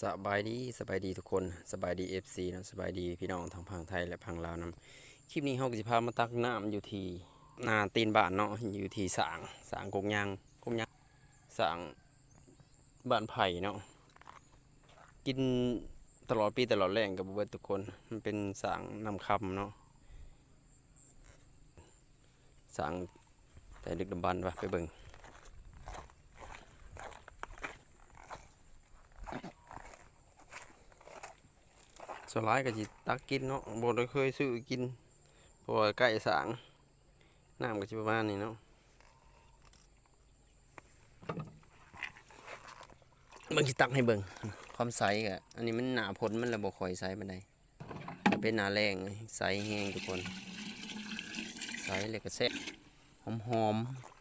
ສະບາຍດີ ສະບາຍດີທຸກຄົນ ສະບາຍດີ ເອັຟຊີ ເນາະ ສະບາຍດີພີ່ນ້ອງທັງຝັ່ງໄທ ແລະ ຝັ່ງລາວນຳ. ຄລິບນີ້ເຮົາກໍຊິພາມາຕັກນ້ຳຢູ່ທີ່ໜ້າຕີນບ້ານເນາະ ຢູ່ທີ່ສາງ ສາງກົກຍາງ ກົກຍາງ ສາງບ້ານໄຜ່ເນາະ. ກິນຕະຫຼອດປີຕະຫຼອດແລ້ງກໍບໍ່ເບິດທຸກຄົນ ມັນເປັນສາງນ້ຳຄຳເນາະ. ສ້າງແຕ່ດຶກດຳບັນວະ ໄປເບິ່ງ. ສ່ວນຫຼາຍກໍຊິຕັກກິນເນາະ ບໍ່ໄດ້ເຄີຍຊື້ກິນ ເພາະວ່າໃກ້ສ້າງ ນ້ຳກໍຊິປະມານນີ້ເນາະ. ເບິ່ງ ຊິຕັກໃຫ້ເບິ່ງ ຄວາມໃສກໍ ອັນນີ້ມັນໜ້າຝົນ ມັນລະບໍ່ຄ່ອຍໃສປານໃດ. ຖ້າເປັນໜ້າແລ້ງໃສແຮງທຸກຄົນ ໃສແລ້ວກໍແຊບ ຫອມໆ.